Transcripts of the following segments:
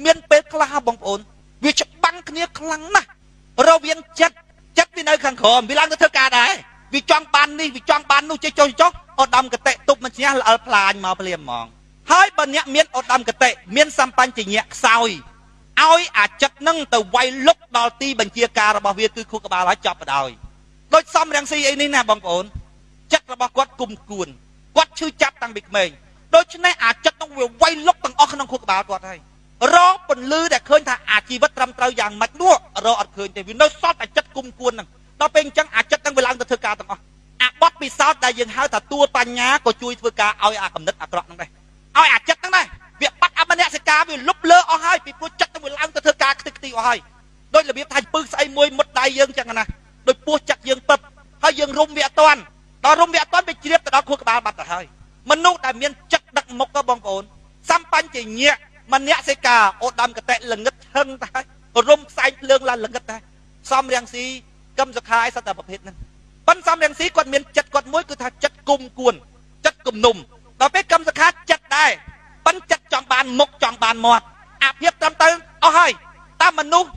មានពេលខ្លះបងប្អូនវាច្បាំងគ្នាខ្លាំងណាស់រវាងចិត្តចិត្តវានៅខាងក្រោមវាឡើងទៅធ្វើការដែរវាចង់បាននេះវាចង់បាននោះចេះចុះចុះឧត្តមកតិទប់មិនឈ្នះល្អិលផ្លាញមកភ្លាមហ្មងហើយបើអ្នកមានឧត្តមកតិមានសម្បញ្ញៈខ្សោយឲ្យអាចិត្តនឹងទៅវាយលុកដល់ទីបញ្ជាការរបស់វាគឺខួរក្បាលហើយចប់បដ ாய் ដូចសំរងស៊ីអីនេះណាបងប្អូនចិត្តរបស់គាត់គុំគួនគាត់ឈឺចាប់តាំងពីក្មេងដូច្នេះអាចិត្តនឹងវាវាយលុកទាំងអស់ក្នុងខួរក្បាលគាត់ហើយរកពន្លឺដែលឃើញថាអាជីវិតត្រឹមត្រូវយ៉ាងម៉េចនោះរកអត់ឃើញទេវានៅសល់តែចិត្តគុំគួនហ្នឹងដល់ពេលអញ្ចឹងអាចិត្តនឹងវាឡើងទៅធ្វើការទាំងអស់អាបត់ពិសោធន៍ដែលយើងហៅថាតួបញ្ញាក៏ជួយធ្វើការឲ្យអាកំណត់អាក្រក់ហ្នឹងដែរឲ្យអាចិត្តហ្នឹងដែរវាបាត់អមនសិការវាលុបលើអស់ហើយពីព្រោះចិត្តនឹងវាឡើងទៅធ្វើការខ្ទេចខ្ទីអស់ហើយដោយរបៀបថាពឹសស្អីមួយមុតដៃយើងចឹងណាដោយពោះចាក់យើងពឹបហើយយើងរុំវាអត់តាន់ដល់រុំវាអត់តាន់វាជ្រាបទៅដល់ខួរក្បាលបាត់ទៅហើយមនុស្សដែលមានចិត្តដឹកមុខក៏បងប្អូនសម្បញ្ញៈមនសិការឧត្តមកតិល្ងឹតឈឹងទៅហើយរុំផ្សែងភ្លើងឡើងល្ងឹតដែរសំរាំងស៊ីកឹមសុខាឯសត្វតែប្រភេទហ្នឹងប៉ុន្តែសំរាំងស៊ីគាត់មានចិត្តគាត់មួយគឺថាចិត្តគុំគួនចិត្តគំនុំដល់ពេលកឹមសុខាចិត្តដែរប៉ុន្តែចិត្តចង់បានមុខចង់បានមាត់អាភាពត្រឹមត្រូវអស់ហើយតាមមនុស្ស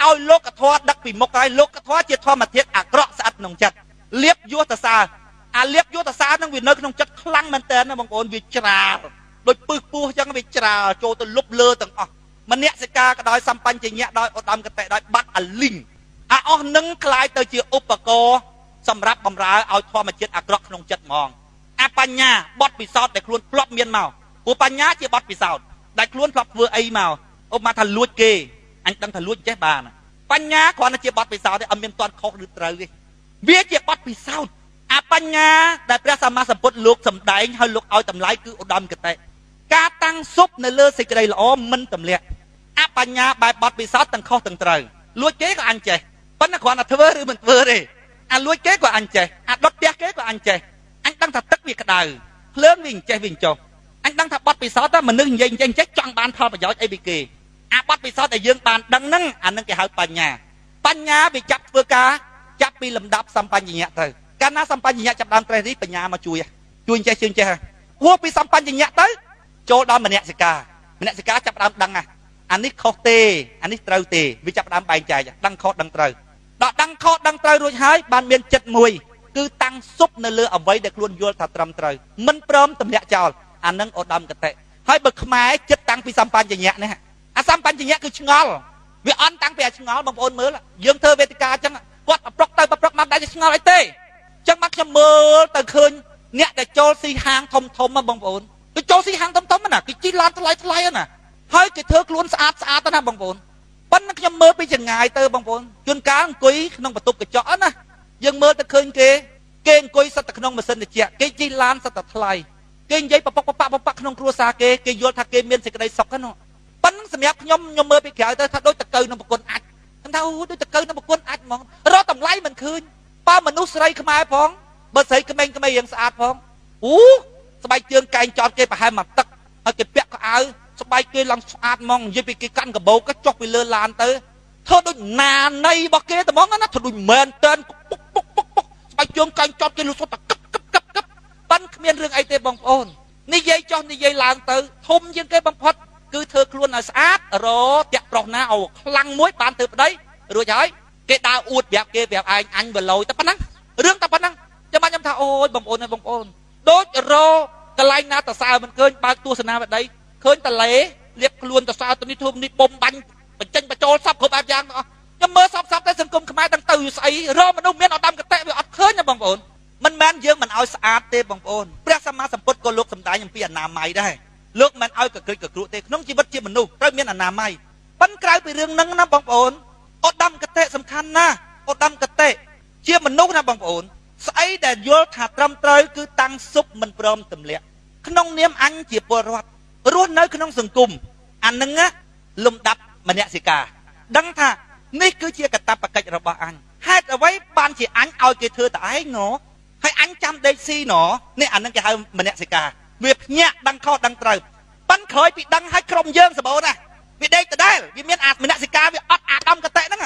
ឲ្យលោកធម៌ដឹកពីមុខហើយលោកធម៌ជាធម្មធាតុអាក្រក់ស្អិតក្នុងចិត្តលៀបយោតសាអាលៀបយោតសានឹងវានៅក្នុងចិត្តខ្លាំងមែនតើណាបងប្អូនវាច្រាលដូចពឹសពោះចឹងវាច្រាលចូលទៅលុបលើទាំងអស់មនសិការក៏ដោយសម្បញ្ញៈដោយឧត្តមកតិដោយបាត់អាលីងអាអស់នឹងคล้ายទៅជាឧបករណ៍សម្រាប់បំរើឲ្យធម្មជាតិអាក្រក់ក្នុងចិត្តហ្មងអាបញ្ញាបត់ពិសោធន៍ដែលខ្លួនធ្លាប់មានមកព្រោះបញ្ញាជាបត់ពិសោធន៍ដែលខ្លួនធ្លាប់ធ្វើអីមកឧបមាថាលួចគេអញដឹងថាលួចចេះបានបញ្ញាគ្រាន់តែជាបត់ពិសោធន៍ទេអត់មានទាន់ខុសឬត្រូវទេវាជាបត់ពិសោធន៍អាបញ្ញាដែលព្រះសម្មាសម្ពុទ្ធលោកសម្ដែងហើយលោកឲ្យតម្លៃគឺឧត្តមកតិការតាំងសុបនៅលើសេចក្តីល្អមិនទម្លាក់អបញ្ញាបែបបត់ពិសោធន៍ទាំងខុសទាំងត្រូវលួចគេក៏អញចេះប៉ុន្តែគ្រាន់តែធ្វើឬមិនធ្វើទេអាលួចគេក៏អញចេះអាដុតផ្ទះគេក៏អញចេះអញដឹងថាទឹកវាក្តៅភ្លើងវាអញ្ចេះវាអញ្ចោះអញដឹងថាបត់ពិសោធន៍តែមនុស្សនិយាយអញ្ចេះអញ្ចេះចង់បានផលប្រយោជន៍អីពីគេអាបត់ពិសោធន៍ដែលយើងបានដឹងហ្នឹងអានឹងគេហៅបញ្ញាបញ្ញាវាចាប់ធ្វើការចាប់ពីលំដាប់សម្បញ្ញៈទៅកាលណាសម្បញ្ញៈចាប់ដើមត្រេះនេះបញ្ញាមកជួយជួយចេះជើងចេះហួសពីសម្បញ្ញៈទៅចូលដល់មនសិការមនសិការចាប់ដើមដឹងអានេះខុសទេអានេះត្រូវទេវាចាប់ដើមបែងចែកដឹងខុសដឹងត្រូវដល់ដឹងខុសដឹងត្រូវរួចហើយបានមានចិត្តមួយគឺតាំងសុបនៅលើអ្វីដែលខ្លួនយល់ថាត្រឹមត្រូវមិនព្រមទម្លាក់ចោលអានឹងឧត្តមកតិហើយបើខ្មែរចិត្តតាំងពីសម្បញ្ញៈនេះអាសម្បញ្ញៈគឺឆ្ងល់វាអន់តាំងពីអាឆ្ងល់បងប្អូនមើលយើងធ្វើវេទិកាអញ្ចឹងគាត់ប្រប្រុកទៅប្រប្រុកមកដែរឆ្ងល់អីទេអញ្ចឹងមកខ្ញុំមើលទៅឃើញអ្នកដែលចូលស៊ីហាងធំធំបងប្អូនគេចូលស៊ីហាងធំធំណាគេជិះឡានថ្លៃថ្លៃណាហើយគេធ្វើខ្លួនស្អាតស្អាតណាបងប្អូនប៉ុន្តែខ្ញុំមើលពីចង្ងាយទៅបងប្អូនជួនកាលអង្គុយក្នុងបន្ទប់កញ្ចក់ណាយើងមើលទៅឃើញគេគេអង្គុយសិតតែក្នុងម៉ាស៊ីនត្រជាក់គេជិះឡានសិតតែថ្លៃគេនិយាយបបកបបបបក្នុងគ្រួសារគេគេយល់ថាគេមានសេចក្តីសុខហ្នឹងប៉ុន្តែសម្រាប់ខ្ញុំខ្ញុំមើលពីក្រៅទៅថាដូចតកៅនឹងប្រគុណអាចខ្ញុំថាអូដូចតកៅនឹងប្រគុណអាចហ្មងរកតម្លៃមិនឃើញបើមនុស្សស្រីខ្មែរផងបើស្រីក្មេងៗរៀងស្អាតផងអូស្បែកជើងកែងចោតគេប្រហែលមួយទឹកហើយគេពាក់កៅអៅស្បែកគេឡើងស្អាតហ្មងនិយាយពីគេកាន់កាបោកចុះពីលើឡានទៅធ្វើដូចណាណីរបស់គេតែហ្មងណាធ្វើដូចមែនតែនពុកពុកពុកពុកស្បែកជើងកែងចោតគេលុះសុទ្ធតែកឹបកឹបកឹបកឹបប៉ិនគ្មានរឿងអីទេបងប្អូននិយាយចុះនិយាយឡើងទៅធំជាងគេបំផុតគឺធ្វើខ្លួនឲ្យស្អាតរតាក់ប្រុសណាឲ្យខ្លាំងមួយបានធ្វើប្តីរួចហើយគេដើរអួតប្រាប់គេប្រាប់ឯងអញបលយតែប៉ុណ្ណឹងរឿងតែប៉ុណ្ណឹងចាំបាច់ខ្ញុំថាអូយបងប្អូនហើយបងប្អូនដូចរកន្លែងណាតសើមិនឃើញបើកទស្សនាវដ្តីឃើញតលេលៀបខ្លួនតសើទៅនេះធ្វើនេះបំបាញ់បញ្ចេញបញ្ចូលសពគ្រប់បែបយ៉ាងទាំងអស់ខ្ញុំមើលសពសពទៅសង្គមខ្មែរទាំងទៅស្អីរមនុស្សមានឧត្តមកតិវាអត់ឃើញណាបងប្អូនមិនមែនយើងមិនឲ្យស្អាតទេបងប្អូនព្រះសម្មាសម្ពុទ្ធក៏លោកសម្ដែងអំពីអនាម័យដែរលោកមិនឲ្យកក្រិចកគ្រក់ទេក្នុងជីវិតជាមនុស្សត្រូវមានអនាម័យប៉ុន្តែក្រៅពីរឿងហ្នឹងណាបងប្អូនឧត្តមកតិសំខាន់ណាស់ឧត្តមកតិជាមនុស្សណាបងប្អូនស្អីដែលយល់ថាត្រឹមត្រូវគឺតាំងសុបមិនព្រមទម្លាក់ក្នុងនាមអញជាពលរដ្ឋរស់នៅក្នុងសង្គមអានឹងលំដាប់មនសិការដឹងថានេះគឺជាកាតព្វកិច្ចរបស់អញហេតុអ្វីបានជាអញឲ្យគេធ្វើតែឯងណហើយអញចាំដេកស៊ីណនេះអានឹងគេហៅមនសិការវាភ្ញាក់ដឹងខុសដឹងត្រូវប៉ិនក្រោយពីដឹងឲ្យក្រុមយើងសម្បូរណាវាដេកដដែលវាមានអាមនសិការវាអត់អាដាមកតិហ្នឹង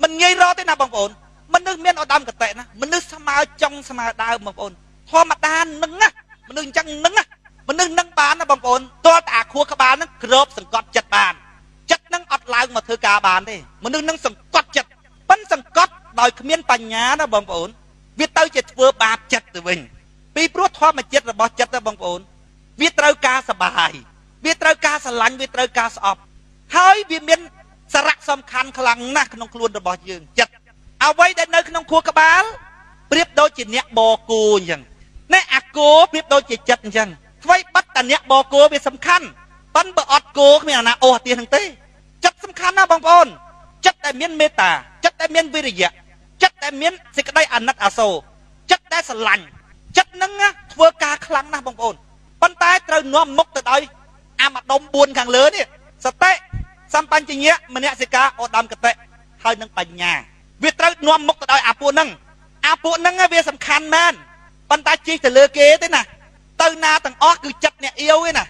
មិនងាយរកទេណាបងប្អូនមនុស្សមានឧត្តមកតិណាមនុស្សស្មើចុងស្មើដើមបងប្អូនធម្មតានឹងណាមនុស្សអញ្ចឹងនឹងណាមនុស្សនឹងបានណាបងប្អូនទាល់តែអាខួរក្បាលហ្នឹងគ្របសង្កត់ចិត្តបានចិត្ត មកធ្វើការបានទេមនុស្សនឹងសង្កត់ចិត្តប៉ិនសង្កត់ដោយគ្មានបញ្ញាណាបងប្អូនវាទៅជាធ្វើបាបចិត្តទៅវិញពីព្រោះធម្មជាតិរបស់ចិត្តណាបងប្អូនវាត្រូវការសបាយវាត្រូវការស្រឡាញ់វាត្រូវការស្អប់ហើយវាមានសារៈសំខាន់ខ្លាំងណាស់ក្នុងខ្លួនរបស់យើងចិត្តអ្វីដែលនៅក្នុងខួរក្បាលប្រៀបដូចជាអ្នកបគោអញ្ចឹងអ្នកអាគោប្រៀបដូចជាចិត្តអញ្ចឹងអ្វីបាត់តែអ្នកបគោវាសំខាន់ប៉ិនបើអត់គោគ្មានអាណាអូសអាទៀសហ្នឹងទេចិត្តសំខាន់ណាស់បងប្អូនចិត្តដែលមានមេត្តាចិត្តដែលមានវិរិយៈចិត្តដែលមានសេចក្តីអាណិតអាសូរចិត្តដែលស្រឡាញ់ចិត្តហ្នឹងធ្វើការខ្លាំងណាស់បងប្អូនប៉ុន្តែត្រូវនាំមុខទៅដោយអាម្ដុំ4ខាងលើនេះសតិសម្បញ្ញៈមនសិការឧត្តមគតិហើយនឹងបញ្ញាវាត្រូវនាំមុខទៅដោយអាពួកហ្នឹងអាពួកហ្នឹងវាសំខាន់មែនប៉ុន្តែជីកទៅលើគេទេណាទៅណាទាំងអស់គឺចិត្តអ្នកអៀវឯណា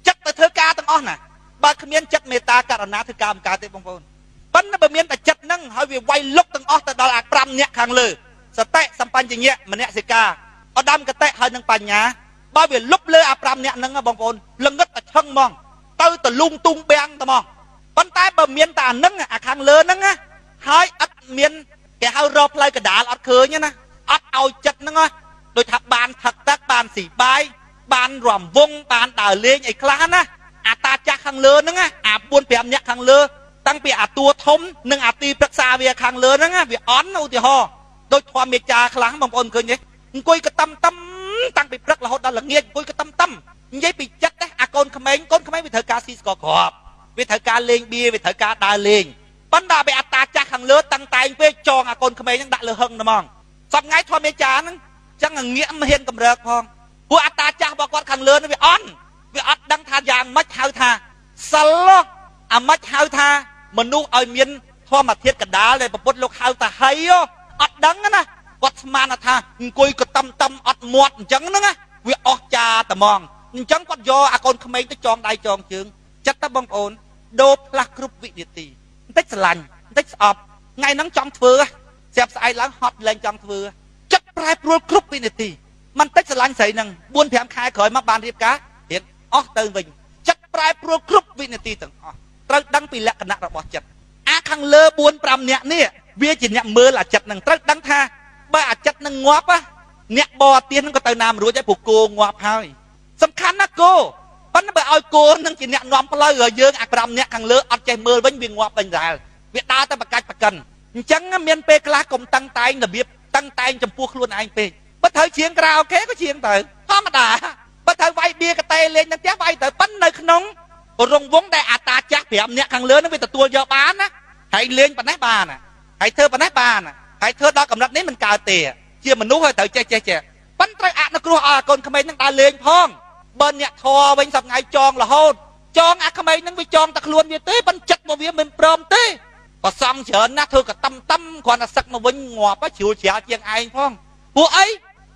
ចិត្តទៅធ្វើការទាំងអស់ណាបើគ្មានចិត្តមេត្តាករុណាធ្វើការមិនកើតទេបងប្អូនប៉ុន្តែបើមានតែចិត្តហ្នឹងហើយវាវាយលុកទាំងអស់ទៅដល់អា5នាក់ខាងលើសតិសម្បញ្ញៈមនសិការឧត្តមគតិហើយនឹងបញ្ញាបើវាលុបលើអា5នាក់ហ្នឹងបងប្អូនល្ងឹតតែឆឹងហ្មងទៅតលុងទុងបាំងតែហ្មងប៉ុន្តែបើមានតែអាហ្នឹងអាខាងលើហ្នឹងណាហើយអត់មានគេហៅរកផ្លូវកដាលអត់ឃើញណាអត់ឲ្យចិត្តហ្នឹងដូចថាបានផឹកទឹកបានស៊ីបាយបានរំវងបានដើរលេងអីខ្លះណាអាតាចាស់ខាងលើហ្នឹងអា4 5នាក់ខាងលើតាំងពីអាតួធំនិងអាទីប្រឹក្សាវាខាងលើហ្នឹងវាអន់ឧទាហរណ៍ដូចធម្មមេចាខ្លះបងប្អូនឃើញទេអង្គុយកតំតំតាំងពីព្រឹករហូតដល់ល្ងាចអង្គុយកតំតំនិយាយពីចិត្តណាអាកូនក្មេងកូនក្មេងវាត្រូវការស៊ីស្ករគ្រាប់វាត្រូវការលេងបៀវាត្រូវការដើរលេងប៉ុន្តែពេលអត្តាចាស់ខាងលើតាំងតែងពេកចងអាកូនក្មេងហ្នឹងដាក់លើហឹងហ្មងសប្ងៃធម្មមេចាហ្នឹងចឹងងាកមិនហ៊ានកម្រើកផងពួកអត្តាចាស់របស់គាត់ខាងលើហ្នឹងវាអន់វាអត់ដឹងថាយ៉ាងម៉េចហៅថាសិលអាម៉េចហៅថាមនុស្សឲ្យមានធម្មធាតុកដាលដែលពុទ្ធលោកហៅថាហីអត់ដឹងណាគាត់ស្មានថាអង្គុយកតំតំអត់មាត់អញ្ចឹងហ្នឹងណាវាអស់ចាត្មងអញ្ចឹងគាត់យកអាកូនក្មេងទៅចងដៃចងជើងចិត្តតបងប្អូនដូរផ្លាស់គ្រប់វិនាទីបន្តិចស្រឡាញ់បន្តិចស្អប់ថ្ងៃហ្នឹងចង់ធ្វើស្រាប់ស្អែកឡើងហត់លែងចង់ធ្វើចិត្តប្រែប្រួលគ្រប់វិនាទីមិនតិចស្រឡាញ់ស្រីហ្នឹង4 5ខែក្រោយមកបានរៀបការរៀបអស់ទៅវិញចិត្តប្រែប្រួលគ្រប់វិនាទីទាំងអស់ត្រូវដឹងពីលក្ខណៈរបស់ចិត្តអាខាងលើ4 5នាក់នេះវាជាអ្នកមើលអាចិត្តហ្នឹងត្រូវដឹងថាបើអាចិត្តនឹងងាប់អ្នកបរទេសហ្នឹងក៏ទៅណាមិនរួចដែរព្រោះគោងាប់ហើយសំខាន់ណាស់គោប៉ុន្តែបើឲ្យគោនឹងជាអ្នកនាំផ្លូវហើយយើងអា5នាក់ខាងលើអត់ចេះមើលវិញវាងាប់វិញដែរវាដើរតែបកាច់បកិនអញ្ចឹងមានពេលខ្លះកុំតឹងតែងរបៀបតឹងតែងចំពោះខ្លួនឯងពេកបើត្រូវជាងក្រៅអូខេក៏ជាងទៅធម្មតាបើត្រូវវាយបៀកតេលេងនឹងផ្ទះវាយទៅប៉ុន្តែនៅក្នុងរងវងដែលអាតាចាស់5នាក់ខាងលើនឹងវាទទួលយកបានណាហើយលេងប៉ុណ្ណេះបានហើយធ្វើប៉ុណ្ណេះបានហើយធ្វើដល់កម្រិតនេះមិនកើតទេជាមនុស្សហើយត្រូវចេះចេះចេះប៉ុន្តែត្រូវអនុគ្រោះឲ្យកូនក្មេងនឹងដើរលេងផងបើអ្នកធរវិញសប្ងៃចងរហូតចងអាក្មេងនឹងវាចងតែខ្លួនវាទេប៉ុន្តែចិត្តមកវាមិនព្រមទេប្រសងច្រើនណាស់ធ្វើកតំតំគ្រាន់តែសឹកមកវិញងាប់ជ្រួលជ្រាលជាងឯងផងពួកអី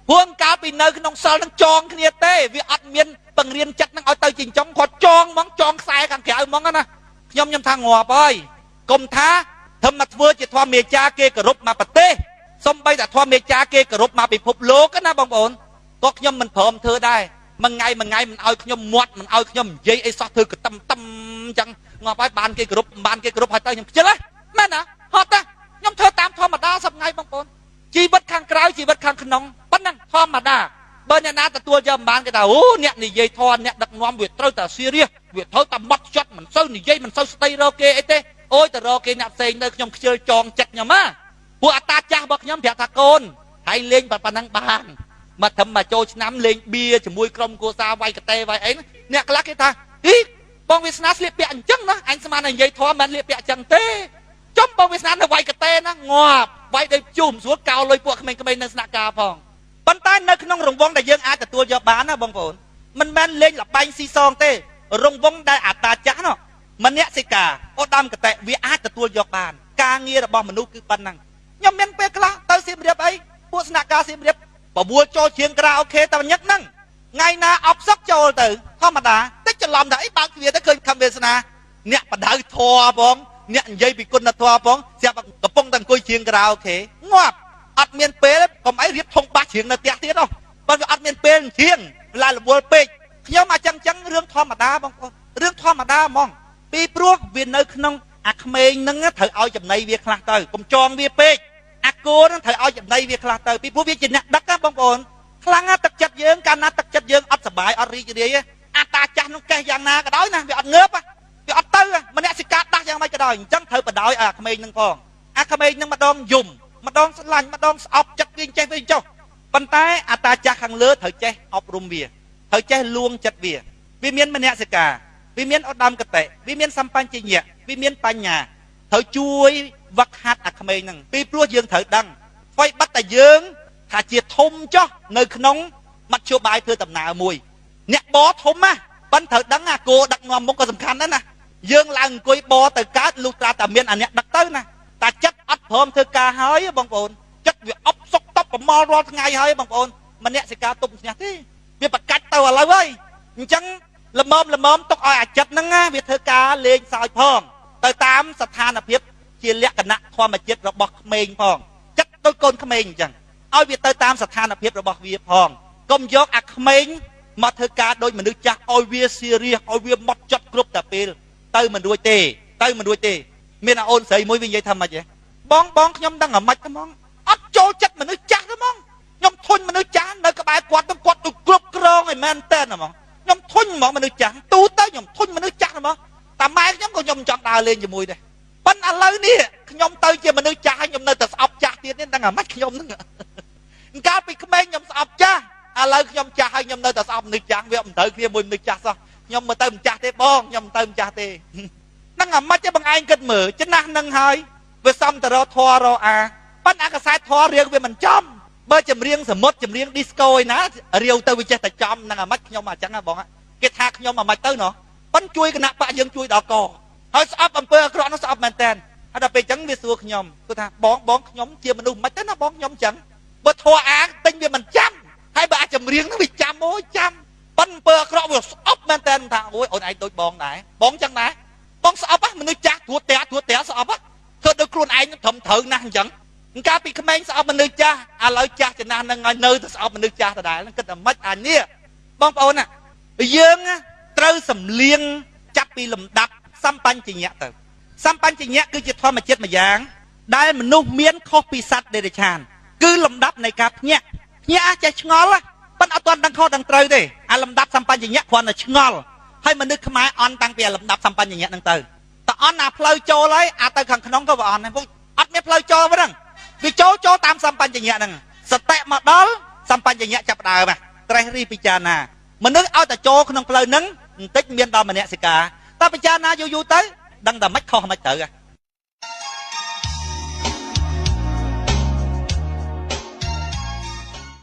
ពួកកាលពីនៅក្នុងសិលនឹងចងគ្នាទេវាអត់មានបង្រៀនចិត្តនឹងឲ្យទៅចិញ្ចឹមគាត់ចងហ្មងចងខ្សែខាងក្រៅហ្មងណាខ្ញុំថាងាប់ហើយកុំថាធម្មធ្វើជាធម្មមេចាគេគោរពមកប្រទេសសំបីតែធម្មមេចាគេគោរពមកពិភពលោកណាបងប្អូនក៏ខ្ញុំមិនព្រមធ្វើដែរមួយថ្ងៃមួយថ្ងៃមិនឲ្យខ្ញុំមាត់មិនឲ្យខ្ញុំនិយាយអីសោះធ្វើកតំតំអញ្ចឹងងាប់ហើយបានគេគោរពបានគេគោរពហើយទៅខ្ញុំខ្ជិលហ៎មែនណាហត់ណាខ្ញុំធ្វើតាមធម្មតាសប្ងៃបងប្អូនជីវិតខាងក្រៅជីវិតខាងក្នុងប៉ុណ្ណឹងធម្មតាបើអ្នកណាទទួលយកមិនបានគេថាអូអ្នកនិយាយធម៌អ្នកដឹកនាំវាត្រូវតែស៊ីរៀសវាត្រូវតែម៉ត់ចត់មិនសូវនិយាយមិនសូវស្ដីរកគេអីទេអូយទៅរកគេអ្នកផ្សេងទៅខ្ញុំខ្ជិលចងចិត្តខ្ញុំណាពួកអតាចាស់របស់ខ្ញុំប្រាប់ថាកូនហើយលេងប៉ុណ្ណឹងបានមកធ្វើមកចូលឆ្នាំលេងបៀជាមួយក្រុមគ្រួសារវាយកតេវាយអីអ្នកខ្លះគេថាអីបងវាសនាស្លៀកពាក់អញ្ចឹងណាអញស្មានតែនិយាយធម៌មិនស្លៀកពាក់អញ្ចឹងទេចំបងវាសនានៅវាយកតេណាងាប់វាយដូចជុំស្រួលកោលុយពួកក្មេងៗនៅស្នាក់ការផងប៉ុន្តែនៅក្នុងរង្វង់ដែលយើងអាចទទួលយកបានណាបងប្អូនមិនមែនលេងលបែងស៊ីសងទេរង្វង់ដែលអតាចាស់នោះមនសិការឧត្តមកតេវាអាចទទួលយកបានការងាររបស់មនុស្សគឺប៉ុណ្ណឹងខ្ញុំមានពេលខ្លះទៅសៀមរាបអីពួកស្នាក់ការសៀមរាបបបួលចូលជាងក្រៅអូខេតែញឹកហ្នឹងថ្ងៃណាអបសឹកចូលទៅធម្មតាតិចច្រឡំថាអីបើកទ្វារទៅឃើញខំវាសនាអ្នកបដៅធរផងអ្នកនិយាយពីគុណធម៌ផងស្រាប់កំពុងតែអង្គុយជាងក្រៅអូខេងាប់អត់មានពេលកុំអីរៀបធុងបាសច្រៀងនៅផ្ទះទៀតហ៎បើវាអត់មានពេលច្រៀងវេលារវល់ពេកខ្ញុំអាចឹងចឹងរឿងធម្មតាបងប្អូនរឿងធម្មតាហ្មងពីព្រោះវានៅក្នុង អាក្មេងហ្នឹងត្រូវឲ្យចំណៃវាខ្លះទៅកុំចងវាពេកអាគោហ្នឹងត្រូវឲ្យចំណៃវាខ្លះទៅពីព្រោះវាជាអ្នកដឹកណាបងប្អូនខ្លាំងណាស់ទឹកចិត្តយើងកាលណាទឹកចិត្តយើងអត់សប្បាយអត់រីករាយអាតាចាស់នោះកេះយ៉ាងណាក៏ដោយណាវាអត់ងើបវាអត់ទៅមនសិការដាស់យ៉ាងម៉េចក៏ដោយអញ្ចឹងត្រូវបដ ாய் ឲ្យអាក្មេងហ្នឹងផងអាក្មេងហ្នឹងម្ដងយំម្ដងស្លាញ់ម្ដងស្អប់ចិត្តវាចេះវាចុះប៉ុន្តែអាតាចាស់ខាងលើត្រូវចេះអប់រំវាត្រូវចេះលួងចិត្តវាវាមានមនសិការវាមានឧត្តមគតិវាមានសម្បញ្ញៈវាមានបញ្ញាត្រូវជួយវឹកហាត់អាក្មេងហ្នឹងពីព្រោះយើងត្រូវដឹងអ្វីបាត់តែយើងថាជាធំចុះនៅក្នុងមធ្យោបាយធ្វើដំណើរមួយអ្នកបធំណាប៉ិនត្រូវដឹងអាគោដឹកនាំមុខក៏សំខាន់ដែរណាយើងឡើងអង្គុយបទៅកើតលុះត្រាតែមានអាអ្នកដឹកទៅណាតែចិត្តអត់ព្រមធ្វើការហើយបងប្អូនចិត្តវាអប់សុកតប់ប្រមល់រាល់ថ្ងៃហើយបងប្អូនមនសិការទប់ឈ្នះទេវាប្រកាច់ទៅឥឡូវហើយអញ្ចឹងល្មមល្មមទុកឲ្យអាចិត្តហ្នឹងណាវាធ្វើការលេងសើចផងទៅតាមស្ថានភាពជាលក្ខណៈធម្មជាតិរបស់ក្មេងផងចិត្តដូចកូនក្មេងអញ្ចឹងឲ្យវាទៅតាមស្ថានភាពរបស់វាផងកុំយកអាក្មេងមកធ្វើការដូចមនុស្សចាស់ឲ្យវាซีរីសឲ្យវាម៉ត់ចត់គ្រប់តែពេលទៅមិនរួចទេទៅមិនរួចទេមានអូនស្រីមួយវានិយាយថាម៉េចហ៎បងបងខ្ញុំដឹងអាម៉េចហ្មងអត់ចូលចិត្តមនុស្សចាស់ទេហ្មងខ្ញុំធុញមនុស្សចាស់នៅក្បែរគាត់ទៅគាត់ទៅគ្រប់គ្រងឲ្យមែនតើហ្មងខ្ញុំធុញហ្មងមនុស្សចាស់ទូទៅខ្ញុំធុញមនុស្សចាស់ហ្មងតាម៉ែខ្ញុំក៏ខ្ញុំចង់ដើរលេងជាមួយដែរប៉ុន្តែឥឡូវនេះខ្ញុំទៅជាមនុស្សចាស់ហើយខ្ញុំនៅតែស្អប់ចាស់ទៀតនេះដឹងអាម៉េចខ្ញុំហ្នឹងកាលពីក្មេងខ្ញុំស្អប់ចាស់ឥឡូវខ្ញុំចាស់ហើយខ្ញុំនៅតែស្អប់មនុស្សចាស់វាមិនត្រូវគ្នាមួយមនុស្សចាស់សោះខ្ញុំមើលទៅមិនចាស់ទេបងខ្ញុំមិនទៅមិនចាស់ទេហ្នឹងអាម៉េចទេបងឯងគិតមើលចំណាស់នឹងហើយវាសំតរធររអាប៉ុន្តែអាកសែតធររៀងវាមិនចំបើចម្រៀងសមុទ្រចម្រៀងឌីស្កូឯណារាវទៅវាចេះតែចំហ្នឹងអាម៉េចខ្ញុំអញ្ចឹងហ៎បងគេថាខ្ញុំអាម៉េចទៅណោះប៉ុន្តែជួយគណៈបកយើងជួយដល់កហើយស្អប់អំពើអាក្រក់នោះស្អប់មែនតើហើយដល់ពេលអញ្ចឹងវាសួរខ្ញុំគឺថាបងបងខ្ញុំជាមនុស្សមិនទៅណាបងខ្ញុំអញ្ចឹងបើធរអាទិញវាមិនចាំហើយបើអាចចម្រៀងហ្នឹងវាចាំអូយចាំប៉ុន្តែអំពើអាក្រក់វាស្អប់មែនតើថាអូយអូនឯងដូចបងដែរបងអញ្ចឹងដែរបងស្អប់ហ៎មនុស្សចាស់ត្រួតតែត្រួតតែស្អប់ហ៎ធ្វើដូចខ្លួនឯងត្រឹមត្រូវណាស់អញ្ចឹងកាលពីក្មេងស្អប់មនុស្សចាស់ឥឡូវចាស់ចំណាស់នឹងឲ្យនៅតែស្អប់មនុស្សចាស់ដដែលគិតតែម៉េចអានេះបងប្អូនណាយើងត្រូវសំលៀងចាប់ពីលំដាប់សម្បញ្ញៈទៅសម្បញ្ញៈគឺជាធម្មជាតិមួយយ៉ាងដែលមនុស្សមានខុសពីសត្វតិរច្ឆានគឺលំដាប់នៃការភ្ញាក់ភ្ញាក់ចេះឆ្ងល់ប៉ុន្តែអត់ទាន់ដឹងខុសដឹងត្រូវទេអាលំដាប់សម្បញ្ញៈគ្រាន់តែឆ្ងល់ហើយមនុស្សខ្មែរអន់តាំងពីលំដាប់សម្បញ្ញៈហ្នឹងទៅតើអន់អាផ្លូវចូលហើយអាទៅខាងក្នុងក៏វាអន់ដែរអត់មានផ្លូវចូលហ្នឹងវាចូលចូលតាមសម្បញ្ញៈហ្នឹងសតិមកដល់សម្បញ្ញៈចាប់ដើមត្រេះរិះពិចារណាមនុស្សឲ្យតែចូលក្នុងផ្លូវហ្នឹងបន្តិចមានដល់មនសិការតើពិចារណាយូរយូរទៅដឹងតែមិនខុសមិនត្រូវ